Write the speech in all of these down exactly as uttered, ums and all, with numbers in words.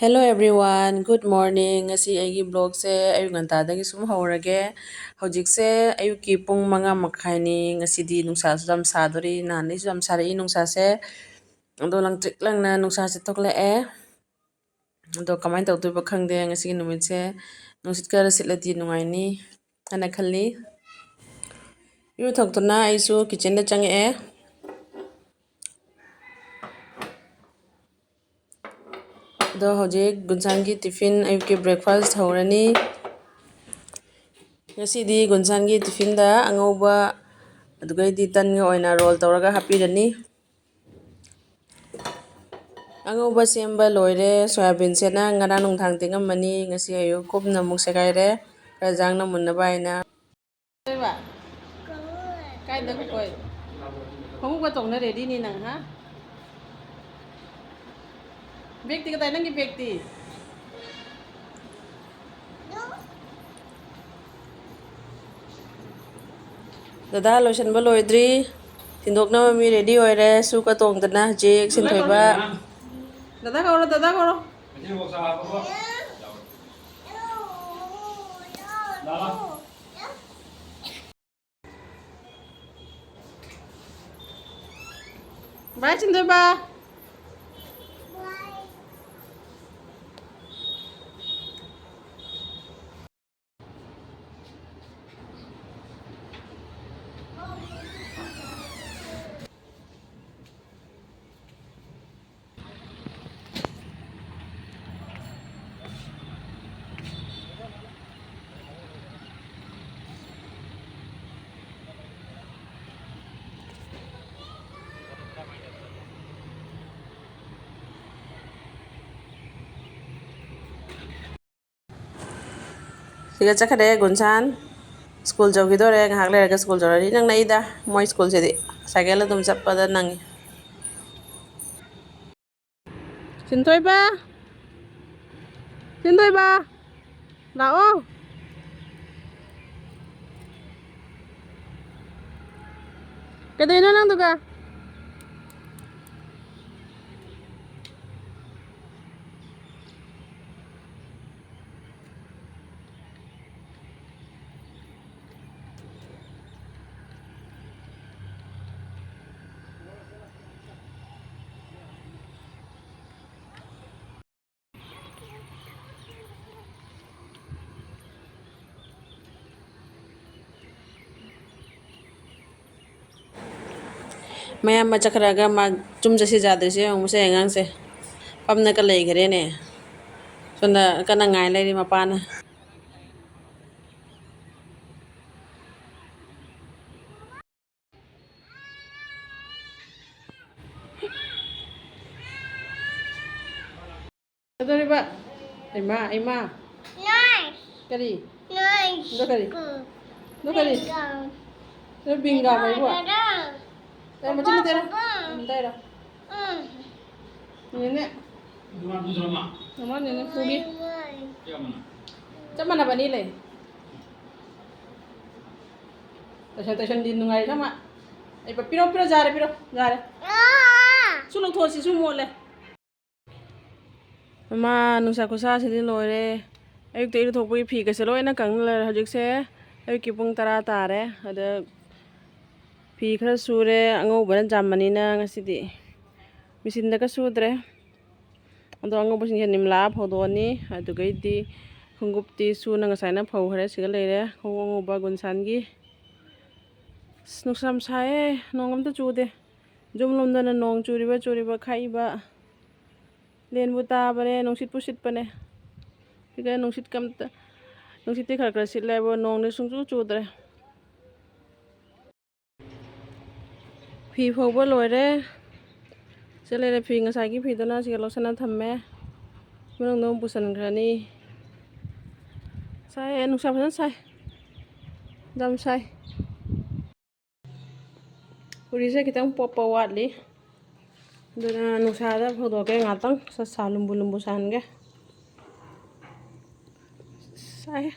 Hello everyone, good morning. ꯉꯁꯤ ꯑꯩꯒꯤ vlogꯁꯦ ꯑꯌꯨꯛ ꯉꯟꯇꯥꯗꯒꯤ ꯁꯨꯝ ꯍꯧꯔꯒꯦ꯫ ꯍꯧꯖꯤꯛꯁꯦ ꯑꯌꯨꯛꯀꯤ ꯄꯨꯡ ꯃꯉꯥ ꯃꯈꯥꯏꯅꯤ꯫ ꯉꯁꯤꯗꯤ ꯅꯨꯡꯁꯥꯁꯨ ꯌꯥꯝ ꯁꯥꯗꯣꯔꯤ, ꯅꯍꯥꯟꯗꯩꯁꯨ ꯌꯥꯝ ꯁꯥꯔꯛꯏ ꯅꯨꯡꯁꯥꯁꯦ꯫ ꯑꯗꯣ ꯂꯪꯇ꯭ꯔꯤꯛ ꯂꯪꯅ ꯅꯨꯡꯁꯥꯁꯦ ꯊꯣꯛꯂꯛꯑꯦ꯫ ꯑꯗꯣ ꯀꯃꯥꯏꯅ ꯇꯧꯗꯣꯏꯕ ꯈꯪꯗꯦ ꯉꯁꯤꯒꯤ ꯅꯨꯃꯤꯠꯁꯦ꯫ ꯅꯨꯡꯁꯤꯠ ꯈꯔ ꯁꯤꯠꯂꯗꯤ ꯅꯨꯡꯉꯥꯏꯅꯤ ꯍꯥꯏꯅ ꯈꯜꯂꯤ꯫ ꯏꯔꯨ ꯊꯣꯛꯇꯨꯅ ꯑꯩꯁꯨ kitchenꯗ ꯆꯪꯉꯛꯑꯦ꯫ ꯑꯗꯣ ꯍꯧꯖꯤꯛ ꯒꯨꯟꯁꯥꯟꯒꯤ tiffin, ꯑꯌꯨꯛꯀꯤ breakfast ꯍꯧꯔꯅꯤ꯫ ꯉꯁꯤꯗꯤ ꯒꯨꯟꯁꯥꯟꯒꯤ tiffinꯗ ꯑꯉꯧꯕ ꯑꯗꯨꯒꯩꯗꯤ ꯇꯟꯒ ꯑꯣꯏꯅ roll ꯇꯧꯔꯒ ꯍꯥꯞꯄꯤꯔꯅꯤ꯫ ꯑꯉꯧꯕ ꯁꯦꯝꯕ ꯂꯣꯏꯔꯦ꯫ ꯁꯣꯌꯥꯕꯤꯟꯁꯦꯅ ꯉꯔꯥꯡ ꯅꯨꯡꯗꯥꯡ ꯇꯤꯡꯉꯝꯕꯅꯤ, ꯉꯁꯤ ꯑꯌꯨꯛ ꯀꯨꯞꯅ ꯑꯃꯨꯛ ꯁꯦꯒꯥꯏꯔꯦ, ꯈꯔ ꯌꯥꯡꯅ ꯃꯨꯟꯅꯕ ꯍꯥꯏꯅ꯫ ꯀꯥꯏꯗ ꯀꯣꯏ? ꯈꯣꯡꯎꯞꯀ ꯇꯣꯡꯅ readyꯅꯤ ꯅꯪ, ꯍꯥ? Bagꯇꯤ ꯀꯗꯥꯏ, ꯅꯪꯒꯤ bagꯇꯤ? ꯗꯗꯥ ꯂꯣꯏꯁꯤꯟꯕ ꯂꯣꯏꯗ꯭ꯔꯤ꯫ ꯊꯤꯟꯗꯣꯛꯅꯕ ꯃꯤ ready ꯑꯣꯏꯔꯦ꯫ ꯁꯨꯀ ꯇꯣꯡꯗꯅ ꯍꯧꯖꯤꯛ ꯁꯤꯟꯊꯣꯏꯕ꯫ ꯗꯗꯥ ꯀꯧꯔꯣ, ꯗꯗꯥ ꯀꯧꯔꯣ꯫ Bye, ꯁꯤꯟꯊꯣꯏꯕ꯫ ꯁꯤꯒ ꯆꯠꯈ꯭ꯔꯦ ꯒꯨꯟꯁꯥꯟ꯫ School ꯌꯧꯈꯤꯗꯣꯔꯦ, ꯉꯥꯏꯍꯥꯛ ꯂꯩꯔꯒ school ꯌꯧꯔꯅꯤ꯫ ꯅꯪ ꯅꯛꯏꯗ, ꯃꯣꯏ schoolꯁꯤꯗꯤ cycle ꯑꯗꯨꯝ ꯆꯠꯄꯗ ꯅꯪꯉꯤ꯫ ꯁꯤꯟꯊꯣꯏꯕ! ꯁꯤꯟꯊꯣꯏꯕ! ꯂꯥꯛꯑꯣ! ꯀꯩꯗꯧꯅꯣ ꯅꯪꯗꯨꯒ? ꯃꯌꯥꯝꯕ ꯆꯠꯈ꯭ꯔꯒ ꯃꯥ ꯆꯨꯝ ꯆꯠꯁꯤ ꯌꯥꯗ꯭ꯔꯤꯁꯦ ꯌꯦꯡꯉꯨ, ꯃꯁꯤ ꯑꯉꯥꯡꯁꯦ ꯄꯝꯅꯒ ꯂꯩꯈ꯭ꯔꯦꯅꯦ꯫ ꯁꯣꯝꯗ ꯀꯟꯅ ꯉꯥꯏ ꯂꯩꯔꯤ ꯃꯄꯥꯅ꯫ ꯀꯩꯗꯧꯔꯤꯕ? ꯏꯃꯥ, ꯏꯃꯥ꯫ ꯅꯥꯏꯁ꯫ ꯀꯔꯤ? ꯅꯥꯏꯁ꯫ ꯑꯗꯣ ꯀꯔꯤ? ꯁ꯭ꯀꯨꯜ꯫ ꯑꯗꯣ ꯀꯔꯤ? ꯕꯤꯡꯒꯥꯝ꯫ ꯑꯗꯣ ꯕꯤꯡꯒꯥꯝ ꯍꯥꯏꯕ? ꯕꯤꯡꯒꯥꯝ꯫ ꯑꯦ, ꯃꯆꯤꯟ ꯅꯠꯇꯦꯔꯣ? ꯕꯣꯝ꯫ ꯎꯝ, ꯇꯩꯔꯣ꯫ ꯎꯝ꯫ ꯅꯦꯅꯦ꯫ ꯃꯃꯥ ꯅꯦꯅꯦ ꯐꯨꯒꯤ꯫ ꯃꯣꯏ, ꯃꯣꯏ꯫ ꯆꯞ ꯃꯥꯟꯅꯕ ꯑꯅꯤ ꯂꯩ꯫ ꯇꯩꯁꯟ, ꯇꯩꯁꯟꯗꯤ ꯅꯨꯡꯉꯥꯏꯔꯦ ꯅꯪ ꯃꯥ꯫ ꯑꯩ ꯄꯤꯔꯣ, ꯄꯤꯔꯣ, ꯌꯥꯔꯦ, ꯄꯤꯔꯣ, ꯌꯥꯔꯦ꯫ ꯑꯥ! ꯁꯨ ꯂꯧꯊꯣꯛꯑꯁꯤ, ꯁꯨ ꯃꯣꯠꯂꯦ꯫ ꯃꯃꯥ, ꯅꯨꯡꯁꯥ ꯈꯨꯁꯥꯁꯤꯗꯤ ꯂꯣꯏꯔꯦ꯫ ꯑꯌꯨꯛꯇ ꯏꯔꯨꯊꯣꯛꯄꯒꯤ ꯐꯤꯒꯁꯦ ꯂꯣꯏꯅ ꯀꯪ ꯂꯩꯔꯦ꯫ ꯍꯧꯖꯤꯛꯁꯦ ꯑꯌꯨꯛꯀꯤ ꯄꯨꯡ ꯇꯔꯥ ꯇꯥꯔꯦ꯫ ꯑꯗ ꯐꯤ ꯈꯔ ꯁꯨꯔꯦ, ꯑꯉꯧꯕꯅ ꯌꯥꯝꯕꯅꯤꯅ ꯉꯁꯤꯗꯤ ꯃꯦꯆꯤꯟꯗꯒ ꯁꯨꯗ꯭ꯔꯦ꯫ ꯑꯗꯣ ꯑꯉꯧꯕꯁꯤꯡꯁꯦ ꯅꯤꯝꯂꯥ ꯐꯧꯗꯣꯛꯑꯅꯤ꯫ ꯑꯗꯨꯒꯩꯗꯤ ꯈꯣꯡꯎꯞꯇꯤ ꯁꯨꯅ ꯉꯁꯥꯏꯅ ꯐꯧꯈ꯭ꯔꯦ, ꯁꯤꯒ ꯂꯩꯔꯦ ꯈꯣꯡꯎꯞ ꯑꯉꯧꯕ ꯒꯨꯟꯁꯥꯟꯒꯤ꯫ ꯑꯁ, ꯅꯨꯡꯁꯥ ꯌꯥꯝ ꯁꯥꯏꯌꯦ, ꯅꯣꯡ ꯑꯝꯇ ꯆꯨꯗꯦ꯫ ꯌꯨꯝ ꯂꯣꯝꯗꯅ ꯅꯣꯡ ꯆꯨꯔꯤꯕ, ꯆꯨꯔꯤꯕ ꯈꯥꯛꯏꯕ꯫ ꯂꯦꯟꯕꯨ ꯇꯥꯕꯅꯦ, ꯅꯨꯡꯁꯤꯠꯄꯨ ꯁꯤꯠꯄꯅꯦ꯫ ꯁꯤꯗ ꯅꯨꯡꯁꯤꯠꯀ ꯑꯝꯇ, ꯅꯨꯡꯁꯤꯠꯇꯤ ꯈꯔ ꯈꯔ ꯁꯤꯠꯂꯦꯕꯨ, ꯅꯣꯡꯗꯤ ꯁꯨꯡꯆꯨ ꯆꯨꯗ꯭ꯔꯦ꯫ ꯐꯤ ꯐꯧꯕ ꯂꯣꯏꯔꯦ꯫ ꯁꯤ ꯂꯩꯔꯦ ꯐꯤ, ꯉꯁꯥꯏꯒꯤ ꯐꯤꯗꯨꯅ ꯁꯤꯒ ꯂꯧꯁꯟꯅ ꯊꯝꯃꯦ꯫ ꯃꯅꯨꯡꯗ ꯑꯃꯨꯛ ꯄꯨꯁꯟꯈ꯭ꯔꯅꯤ꯫ ꯁꯥꯏ, ꯅꯨꯡꯁꯥ ꯐꯖꯅ ꯁꯥꯏ꯫ ꯌꯥꯝ ꯁꯥꯏ꯫ ꯐꯨꯔꯤꯁꯦ ꯈꯤꯇꯪ ꯄꯣꯞꯄ ꯋꯥꯠꯂꯤ꯫ ꯑꯗꯨꯅ ꯅꯨꯡꯁꯥꯗ ꯐꯧꯗꯣꯛꯀꯦ ꯉꯥꯛꯇꯪ, ꯁꯠ ꯁꯥ ꯂꯨꯝꯕꯨ ꯂꯨꯝꯕꯨ ꯁꯥꯍꯟꯒꯦ꯫ ꯁꯥꯏ꯫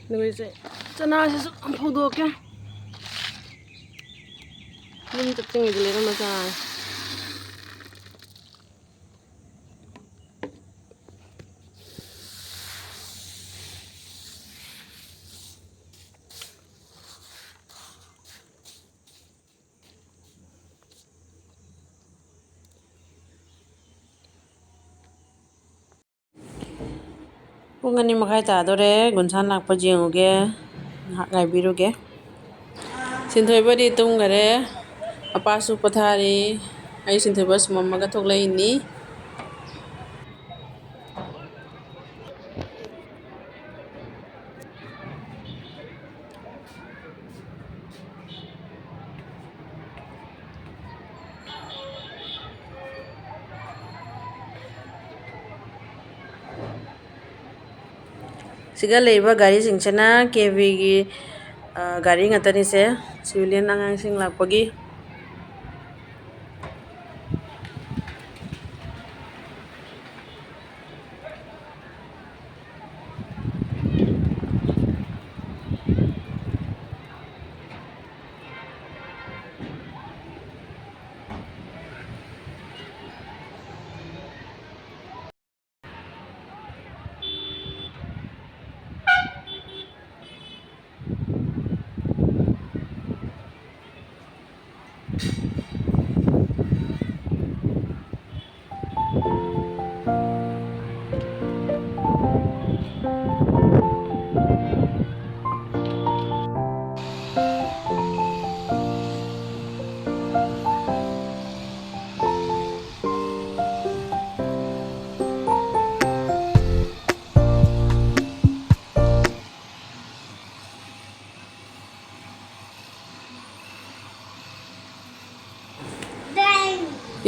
ꯑꯗꯨꯒ ꯏꯆꯦ, ꯆꯅꯥꯁꯤꯁꯨ ꯐꯧꯗꯣꯛꯀꯦ꯫ ꯌꯨꯝ ꯆꯠꯇ꯭ꯔꯤꯉꯩꯗ ꯂꯩꯔꯝꯕ ꯆꯅꯥꯅꯤ꯫ ꯄꯨꯡ ꯑꯅꯤ ꯃꯈꯥꯏ ꯇꯥꯗꯣꯔꯦ, ꯒꯨꯟꯁꯥꯟ ꯂꯥꯛꯄ ꯌꯦꯡꯉꯨꯒꯦ, ꯉꯥꯏꯍꯥꯛ ꯉꯥꯏꯕꯤꯔꯨꯒꯦ꯫ ꯁꯤꯟꯊꯣꯏꯕꯗꯤ ꯇꯨꯝꯈꯔꯦ, ꯃꯄꯥꯁꯨ ꯄꯣꯊꯥꯔꯤ꯫ ꯑꯩ ꯁꯤꯟꯊꯣꯏꯕ ꯁꯨꯃꯝꯃꯒ ꯊꯣꯛꯂꯛꯏꯅꯤ꯫ ꯁꯤꯒ ꯂꯩꯔꯤꯕ ꯒꯥꯔꯤꯁꯤꯡꯁꯤꯅ ꯀꯦ ꯕꯤꯒꯤ, ꯑ, ꯒꯥꯔꯤ ꯉꯥꯛꯇꯅꯤꯁꯦ, ꯁꯤꯚꯤꯂꯤꯌꯟ ꯑꯉꯥꯡꯁꯤꯡ ꯂꯥꯛꯄꯒꯤ꯫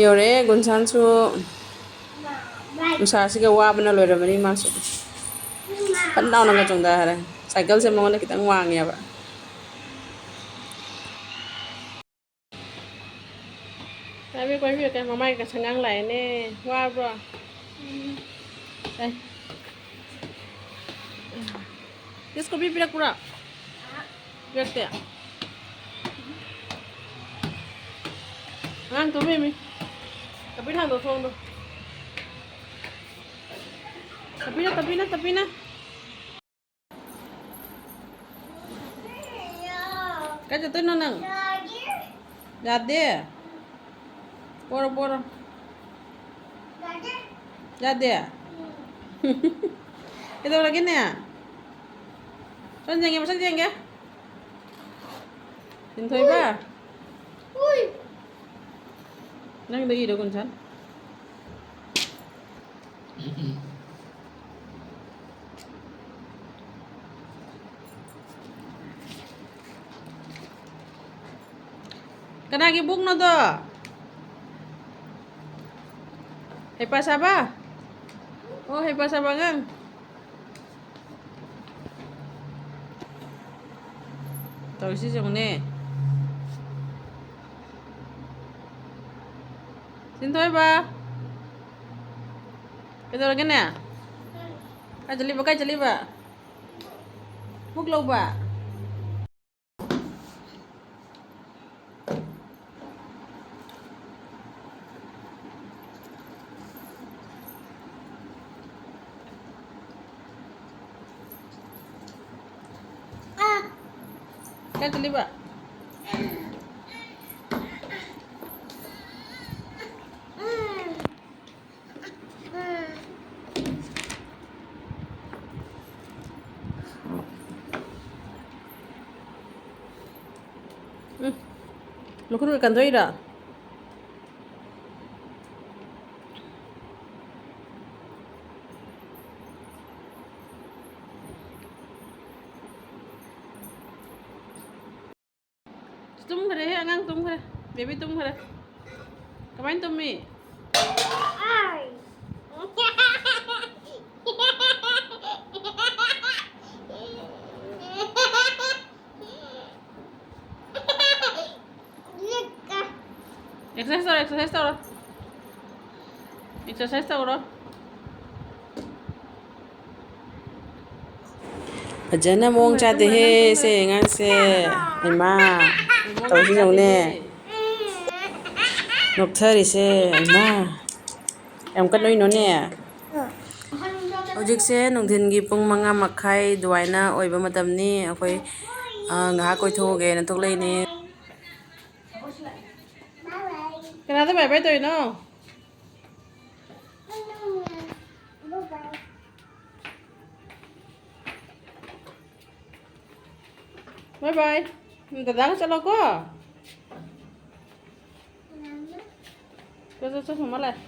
ꯌꯧꯔꯛꯑꯦ ꯒꯨꯟꯁꯥꯟꯁꯨ꯫ ꯅꯨꯡꯁꯥꯁꯤꯒ ꯋꯥꯕꯅ ꯂꯣꯏꯔꯕꯅꯤ ꯃꯥꯁꯨ꯫ ꯐꯟ ꯂꯥꯎꯅꯒ ꯆꯣꯡꯊꯈꯔꯦ꯫ ꯁꯥꯏꯀꯜꯁꯦ ꯃꯉꯣꯟꯗ ꯈꯤꯇꯪ ꯋꯥꯡꯉꯦꯕ꯫ ꯄꯥꯏꯕꯤꯌꯨ, ꯄꯥꯏꯕꯤꯌꯨ, ꯀꯩ ꯃꯃꯥꯏꯒ ꯁꯪꯒꯥꯡ ꯂꯥꯛꯑꯦꯅꯦ꯫ ꯋꯥꯕ꯭ꯔꯣ? ꯎꯝ꯫ ꯀꯩ? ꯏꯁ, ꯀꯣꯐꯤ ꯄꯤꯔꯛꯄ꯭ꯔꯣ? ꯄꯤꯔꯛꯇꯦ? ꯑꯉꯥꯡ ꯇꯨꯝꯃꯤꯃꯤ꯫ ꯇꯞꯄꯤꯅ ꯍꯥꯡꯗꯣꯛꯑꯣ ꯊꯣꯡꯗꯣ꯫ ꯇꯞꯄꯤꯅ, ꯇꯞꯄꯤꯅ, ꯇꯞꯄꯤꯅ꯫ ꯀꯥꯏ ꯆꯠꯇꯣꯏꯅꯣ ꯅꯪ? ꯌꯥꯗꯦ? ꯄꯣꯔꯣ, ꯄꯣꯔꯣ꯫ ꯌꯥꯗꯦ? ꯀꯩꯗꯧꯔꯒꯦꯅꯦ? ꯁꯣꯝ ꯌꯦꯡꯒꯦ, ꯃꯁꯛ ꯌꯦꯡꯒꯦ꯫ ꯂꯤꯟꯊꯣꯏꯕ꯫ ꯎꯏ꯫ ꯅꯪꯗ ꯏꯔꯣ, ꯀꯨꯟꯁꯟ꯫ ꯀꯅꯥꯒꯤ ꯕꯨꯛꯅꯣꯗꯣ? ꯍꯩꯄꯥ ꯁꯥꯕ? ꯑꯣ, ꯍꯩꯄꯥ ꯁꯥꯕ ꯑꯉꯥꯡ꯫ ꯇꯧꯔꯤꯁꯤ ꯌꯦꯡꯉꯨꯅꯦ꯫ ꯁꯤꯟꯊꯣꯏꯕ꯫ ꯀꯩꯗꯧꯔꯒꯦꯅꯦ? ꯀꯥꯏ ꯆꯠꯂꯤꯕ? ꯀꯥꯏ ꯆꯠꯂꯤꯕ? ꯕꯨꯛ ꯂꯧꯕ? ꯀꯥꯏ ꯆꯠꯂꯤꯕ? ꯎꯝ. ꯃꯈꯨꯠꯀ ꯀꯟꯗꯣꯛꯏꯔꯣ? ꯇꯨꯝꯈ꯭ꯔꯦꯍꯦ, ꯑꯉꯥꯡ ꯇꯨꯝꯈ꯭ꯔꯦ꯫ ꯕꯦꯕꯤ ꯇꯨꯝꯈ꯭ꯔꯦ꯫ ꯀꯃꯥꯏꯅ ꯇꯨꯝꯃꯤ? ꯑꯦꯛꯁꯔꯁꯥꯏꯁ ꯇꯧꯔꯣ, ꯑꯦꯛꯁꯔꯁꯥꯏꯁ ꯇꯧꯔꯣ꯫ ꯑꯦꯛꯁꯔꯁꯥꯏꯁ ꯇꯧꯔꯣ꯫ ꯐꯖꯅ ꯃꯑꯣꯡ ꯆꯥꯗꯦꯍꯦ ꯁꯦ ꯑꯉꯥꯡꯁꯦ꯫ ꯏꯃꯥ, ꯇꯧꯔꯤꯁꯤ ꯌꯦꯡꯉꯨꯅꯦ꯫ ꯅꯣꯛꯊꯔꯤꯁꯦ, ꯏꯃꯥ꯫ ꯌꯥꯝ ꯀꯟꯅ ꯅꯣꯏꯅꯣꯅꯦ꯫ ꯍꯧꯖꯤꯛꯁꯦ ꯅꯨꯡꯊꯤꯟꯒꯤ ꯄꯨꯡ ꯃꯉꯥ ꯃꯈꯥꯏ ꯑꯗꯨꯃꯥꯏꯅ ꯑꯣꯏꯕ ꯃꯇꯝꯅꯤ꯫ ꯑꯩꯈꯣꯏ, ꯑ, ꯉꯥꯏꯍꯥꯛ ꯀꯣꯏꯊꯣꯛꯎꯒꯦꯅ ꯊꯣꯛꯂꯛꯏꯅꯦ꯫ ꯀꯅꯥꯗ ꯕꯥꯏ ꯕꯥꯏ ꯇꯧꯔꯤꯅꯣ? Bye bye. ꯗꯗꯥꯒ ꯆꯠꯂꯣꯀꯣ꯫ ꯆꯠ, ꯆꯠ, ꯆꯠ, ꯃꯃꯥ ꯂꯥꯛꯑꯦ꯫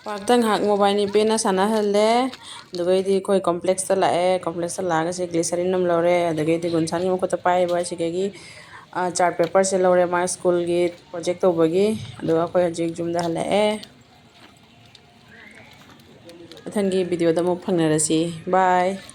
Parkꯇ ꯉꯥꯏꯍꯥꯛ ꯃꯣꯕꯥꯏꯜ ꯏꯄꯦꯅ ꯁꯥꯟꯅꯍꯜꯂꯦ꯫ ꯑꯗꯨꯒꯩꯗꯤ ꯑꯩꯈꯣꯏ complexꯇ ꯂꯥꯛꯑꯦ꯫ Complexꯇ ꯂꯥꯛꯑꯒ ꯁꯤ glycerin ꯑꯃ ꯂꯧꯔꯦ꯫ ꯑꯗꯨꯗꯒꯤꯗꯤ ꯒꯨꯟꯁꯥꯟꯒꯤ ꯃꯈꯨꯠꯇ ꯄꯥꯏꯔꯤꯕ ꯑꯁꯤꯗꯒꯤ, ꯑ, chart paperꯁꯦ ꯂꯧꯔꯦ, ꯃꯥ ꯁ꯭ꯀꯨꯜꯒꯤ project ꯇꯧꯕꯒꯤ꯫ ꯑꯗꯨꯒ ꯑꯩꯈꯣꯏ ꯍꯧꯖꯤꯛ ꯌꯨꯝꯗ ꯍꯜꯂꯛꯑꯦ꯫ ꯃꯊꯪꯒꯤ videoꯗ ꯑꯃꯨꯛ ꯐꯪꯅꯔꯁꯤ꯫ Bye꯫